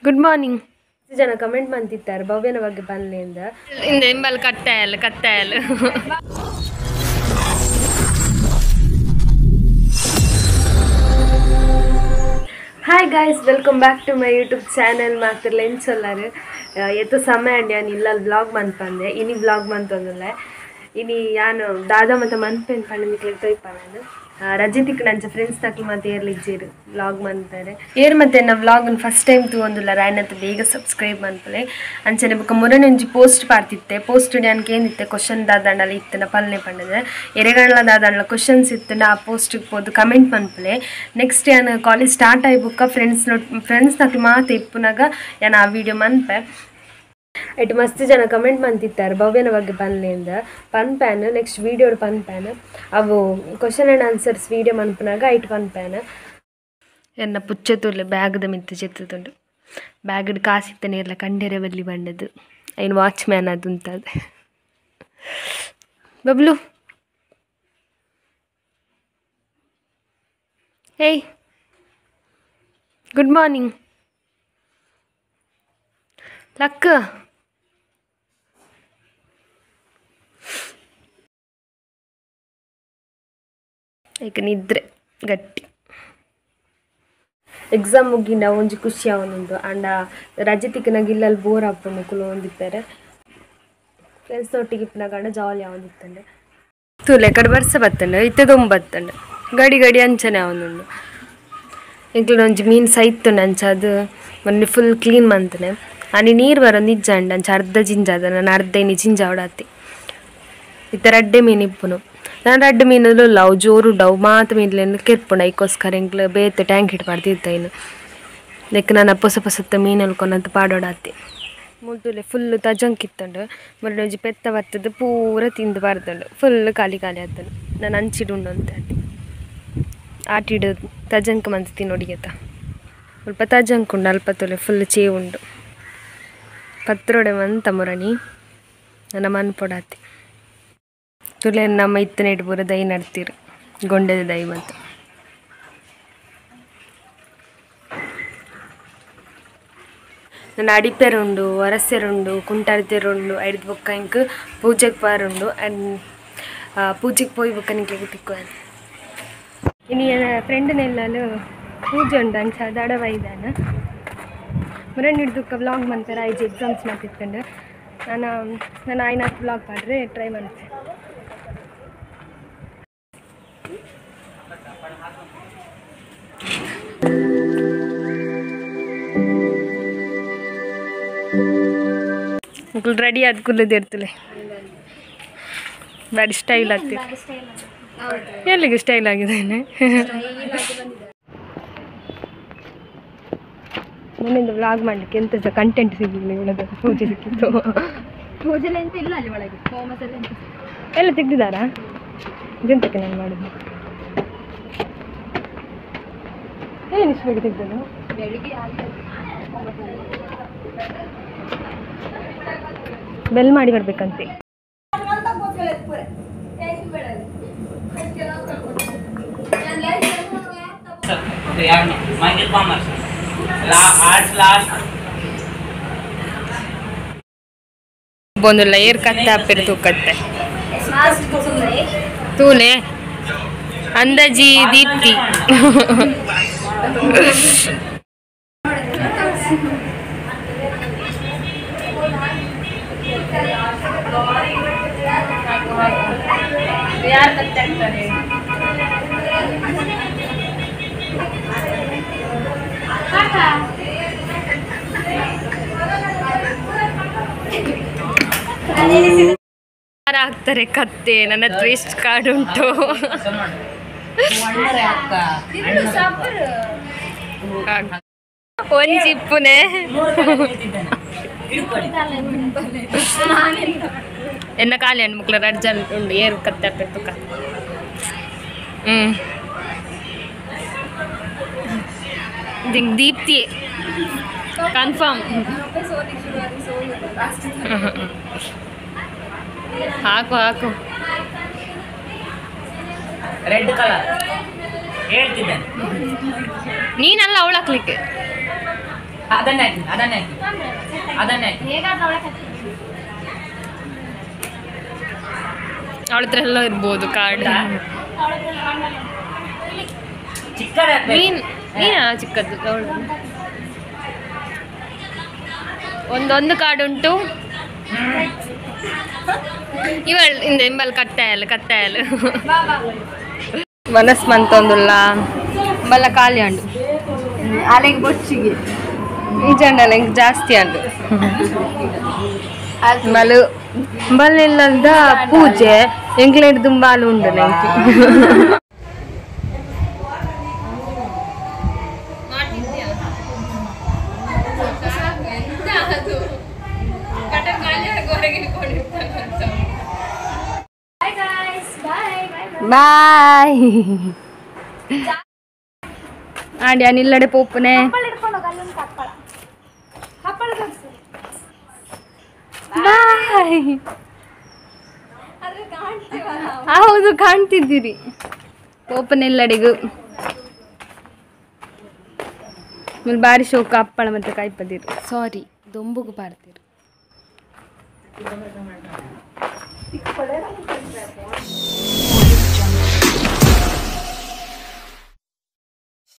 Good morning. ಜನ comment ಮಾಡ್ತಿದ್ದಾರೆ ಭವ್ಯನ ಬಗ್ಗೆ ಪನ್ಲೆಂದ ಇಂದ ಎಂಬಲ್ ಕಟ್ಟಾಯಲ್ ಕತ್ತಾಯಲ್. Hi guys, welcome back to my YouTube channel. ಮಾತ್ರ ಲೆನ್ಸೊಲ್ಲಾರು ಎತ್ತ ಸಮಯ ಅಂಡ್ ಯಾನ್ ಇಲ್ಲ ವ್ಲಾಗ್ ಮನ್ಪಂದೆ ಇನಿ ವ್ಲಾಗ್ ಮಂತೊಂದುಲ್ಲೆ ಇನಿ ಯಾನು ದಾದಾ ಮತ್ತು ಮನ್ಪೆನ್ ಪಂಡ ನಿಕ್ಲೆಗ್ ತೊಯ್ಪ ನಾನು ರಜೆ ತಿಕ್ಕು ನಂಚ ಫ್ರೆಂಡ್ಸ್ ತಕ್ಲು ಮತ್ತೆ ಏರ್ಲಿಜ್ಜೇರು ವ್ಲಾಗ್ ಮಂತಾರೆ ಏರ್ ಮತ್ತೆ ಎನ್ನ ವ್ಲಾಗ್ ಫಸ್ಟ್ ಟೈಮ್ ತೂವೊಂದುಲ್ಲ ರಾಯನತ್ತ ಬೇಗ ಸಬ್ಸ್ಕ್ರೈಬ್ ಮನ್ಪಲೆ ಅಂಚನೆ ಬೊಕ್ಕ ಮೊರನೆ ಒಂಜಿ ಪೋಸ್ಟ್ ಪಾಡ್ತಿತ್ತೆ ಪೋಸ್ಟ್ ಯಾನ್ ಕೇಂದಿತ್ತೆ ಕ್ವಶನ್ ದಾದಾಂಡಲ ಇತ್ತನ ಪಲ್ನೆ ಪಂಡದೆ ಎರೆಗಂಡ್ಲ ದಾದಾಂಡಲ ಕ್ವಶನ್ಸ್ ಇತ್ತನ ಆ ಪೋಸ್ಟಿಗೆ ಪೋದು ಕಮೆಂಟ್ ಮನ್ಪಲೆ. ನೆಕ್ಸ್ಟ್ ಯಾನ್ ಕಾಲೇಜ್ ಸ್ಟಾರ್ಟ್ ಆಯಿ ಬೊಕ್ಕ ಫ್ರೆಂಡ್ಸ್ ನಕ್ಲು ಮಾತ ಇಪ್ಪುನಾಗ ಯಾನ್ ಆ ವಿಡಿಯೋ ಮನ್ಪೆ. ಇಟ್ಟು ಮಸ್ತ್ ಜನ ಕಮೆಂಟ್ ಮಂತಿತ್ತಾರೆ ಭವ್ಯನ ಬಗ್ಗೆ ಪನ್ಲೆಂದ ಪನ್ಪ್ಯಾನ್ ನೆಕ್ಸ್ಟ್ ವೀಡಿಯೋ ಪನ್ಪ್ಯಾನ್ ಅವು ಕ್ವಶನ್ ಆ್ಯಂಡ್ ಆನ್ಸರ್ಸ್ ವೀಡಿಯೋ ಮನ್ಪುನಾಗ ಐಟ್ ಪನ್ಪ್ಯಾನ್. ಎನ್ನ ಪುಚ್ಚೆ ತೂಲೆ ಬ್ಯಾಗ್ದ ಮಿತ್ತು ಚೆತ್ತುಂಡು ಬ್ಯಾಗ್ಡ್ ಕಾಸಿತ್ತ ನೇರ್ಲ ಕಂಡೆರೆ ಬಲ್ಲಿ ಬಂಡದು ಐನು ವಾಚ್ ಮ್ಯಾನ್ ಅದು ಉಂಟದು. ಬಬ್ಲು ಏಯ್ ಗುಡ್ ಮಾರ್ನಿಂಗ್ ಲಕ್ಕ. ಏಕ ನಿದ್ರೆ ಗಟ್ಟಿ ಎಕ್ಸಾಮ್ ಮುಗಿಂಡ ಒಂಜಿ ಖುಷಿ ಅವನುಂಡು ಅಂಡ ರಜೆ ತಿಕ್ಕನಾಗ ಇಲ್ಲಲ್ಲಿ ಬೋರ್ ಆಪುಂಡು ಕುಲು ಒಂದಿತ್ತಾರೆ ಫ್ರೆಂಡ್ಸ್ ಒಟ್ಟಿಗೆ ಇಪ್ಪನಾಗಂಡ ಜಾಲಿ ಅವನಿತ್ತಂಡೆ ತೂಲೆ ಕಡೆ ಬರ್ಸ ಬತ್ತಂಡೆ ಇತ್ತದೊಂಬತ್ತಂಡೆ ಗಡಿ ಗಡಿ ಅಂಚನೆ ಅವನುಂಡು. ಎಂಕ್ಲ ಒಂಜಿ ಮೀನು ಸೈತುಂಡು ಅಂಚ ಅದು ಮೊನ್ನೆ ಫುಲ್ ಕ್ಲೀನ್ ಮಂತನೆ ಅನಿ ನೀರು ಬರೋ ನಿಜ್ಜ ಅಂಡ ಅಂಚ ಅರ್ಧ ಜಿಂಜ ಅದ ನಾನು ಅರ್ಧ ಇನಿ ಜಿಂಜ ಅವಡಾತಿ ಇತ್ತ ರಡ್ಡೆ ಮೀನು ಇಪ್ಪುನು ನಾನು ರಡ್ಡು ಮೀನಲು ಲವ್ ಜೋರು ಡವ್ ಮಾತು ಮೀನ್ಲೇನು ಕೆರ್ಪುಂಡು ಐಕೋಸ್ಕರ ಎಂಕ್ಲ ಬೇತೆ ಟ್ಯಾಂಕ್ ಹಿಟ್ ಪಾಡ್ತಿತ್ತ ಇನ್ನು ಲೆಕ್ಕ ನಾನು ಪೊಸ ಪೊಸತ್ತ ಮೀನಲ್ಲಿ ಕೊನಂತ ಪಾಡೋಡಾತಿ ಮುಲ್ತುಲೆ ಫುಲ್ ತಜಂಕ್ ಇತ್ತಂಡು ಮೊನ್ನೆ ಒಂಜಿ ಪೆತ್ತ ಬತ್ತದು ಪೂರ ತಿಂದು ಬಾರ್ದುಂಡು ಫುಲ್ ಖಾಲಿ ಖಾಲಿ ಆತನು ನಾನು ಅಂಚಿಡುಂಡು ಅಂತ ಆತಿ ಆಟಿಡು ತಜಂಕ್ ಮಂತ ತಿನ್ನೋಡಿಗೆತ ಸ್ವಲ್ಪ ತಜಂಕ್ ಉಂಡು ಅಲ್ಪ ತುಲೆ ಫುಲ್ ಚೇವು ಉಂಡು ಪತ್ರೋಡೆ ಮಂತ ಮುರಣಿ ನನ್ನ ಮನ್ಪೊಡಾತಿ ತುಲೆ ನಮ್ಮ ಇತ್ತನೆ ಇಟ್ಪೂರ ದೈ ನಡ್ತೀರು ಗೊಂಡೆದ ದೈ ಮತ್ತು ನನ್ನ ಅಡಿಪೆರುಂಡು ಅರಸೆರುಂಡು ಕುಂಟಾರ್ತೆರುಂಡು ಐದು ಬೊಕ್ಕ ಇಂಕ್ ಪೂಜೆಗೆ ಪಾರುಂಡು ಆ್ಯಂಡ್ ಪೂಜೆಗೆ ಪೋಯಿ ಬೊಕ್ಕ ನಿಕ್ಲೆಗ್ ತಿಕ್ಕುವ ಇನಿ ಫ್ರೆಂಡ್ನೆಲ್ಲಲು ಪೂಜೆ ಉಂಡು ಅಂಚ ದಡವೈದಾನ ಮುರನ್ ಹಿಡ್ದುಕ್ಕ ವ್ಲಾಗ್ ಮಂತಾರೆ ಐಜ್ ಎಕ್ಸಾಮ್ಸ್ ಮಾಡ್ತಿತ್ತಂಡು ನಾನು ನಾನು ಆಯ್ನಾಕ್ ವ್ಲಾಗ್ ಪಾಡ್ರೆ ಟ್ರೈ ಮಾಡ್ತೆ. ರೆಡಿ ಆದ ಕುಲ್ಲದ ಇರ್ತಲೆ ಬಾರಿ ಸ್ಟೈಲ್ ಆಗ್ತಿದೆ ಎಲ್ಲಿಗೆ ಸ್ಟೈಲ್ ಆಗಿದ್ದೇನೆ. ನನ್ನಿಂದ ವ್ಲಾಗ್ ಮಾಡಲಿಕ್ಕೆ ಎಂತ ಸಹ ಕಂಟೆಂಟ್ ಸಿಗಲಿಲ್ಲ ಇವಳದ್ದು ಪೂಜೆ ಸಿಕ್ಕಿತ್ತು. ಪೂಜೆ ಎಂತ ಇಲ್ಲ ಅಲ್ಲಿ ಒಳಗೆ ಎಲ್ಲ ತೆಗ್ದಿದ್ದಾರಾ ಇದೆಂತಕ್ಕೆ ನಾನು ಮಾಡೋದು ಏನು ಇಷ್ಟು ಬೇಗ ತೆಗ್ದದ್ದು ಬೆಲ್ ಮಾಡಿ ಬರ್ಬೇಕಂತೆ. ಬಂದಿಲ್ಲ ಏರ್ ಕತ್ತೆ ಅಪ್ಪಿರ್ ತೂಕತ್ತೆ ತೂಲೆ ಅಂದಾಜಿ ದೀಪ್ತಿ ಯಾರು ಕತ್ತೆ ಹಾಕ್ತಾರೆ ಹಾಕ್ತಾರೆ ಕತ್ತೆ ನನ್ನ ಹತ್ರ ಎಷ್ಟು ಕಾರ್ಡ್ ಉಂಟು. ಒಂಜಿಪ್ಪುನೆ ಎನ್ನ ಖಾಲಿ ಹಣ್ಣು ಮುಕ್ಲ ರಡ್ಜನ್ ಉಂಡು ಏರು ಕತ್ತೆ ಪೆತ್ತುಕ. ದೀಪ್ತಿ ಕನ್ಫರ್ಮ್ ಹಾಕು ಹಾಕು ರೆಡ್ ಕಲರ್ ಹೇಳ್ತಿದ್ದೇನೆ ನೀನಲ್ಲ ಅವಳು ಹಾಕ್ಲಿಕ್ಕೆ. ಅದನ್ನೇ ಹಾಕಿ ಅದನ್ನೇ ಹಾಕಿ ಅದನ್ನೇ ಹಾಕಿ. ಅವಳ ಹತ್ರ ಎಲ್ಲ ಇರ್ಬೋದು ಕಾರ್ಡ್. ಚಿಕ್ಕದಾಗ್ಬೇಕು. ನೀನಾ ಚಿಕ್ಕದ್ದು ಅವಳು. ಒಂದೊಂದು ಕಾರ್ಡ್ ಉಂಟು. ಇವಳು ಇಂದ ಇಂಬಲ್ ಕಟ್ಟಾಯಲ್ ಕಟ್ಟಾಯಲ್ ಮನಸ್ ಮಂತೊಂದುಲ್ಲ ಬಲ್ಲ ಖಾಲಿ ಅಂಡು ಅಲೆಗೆ ಬೊಚ್ಚಿಗೆ ಈ ಜಂಡಲ ಇಂಕ್ ಜಾಸ್ತಿ ಅಂಡು ಬಲು ಬಲ್ಲಿಲ್ಲದ ಪೂಜೆ ಎಂಕ್ಲೇಟ್ ದುಂಬಾಲು ಉಂಡು ನಂಗೆ. ಬಾಯ್ ಆಂಡಿ ನಿಲ್ಲಡೆ ಪೋಪನೆ. ಬಾಯ್. ಹೌದು ಕಾಣ್ತಿದ್ದೀರಿ ಪೋಪನೆ ಎಲ್ಲಡೆಗೂ. ಬಾರಿ ಶೋಕ ಅಪ್ಪಳ ಮತ್ತೆ ಕಾಯ್ಪದಿರು. ಸಾರಿ ದೊಂಬುಗು ಪಾರ್ತಿರು.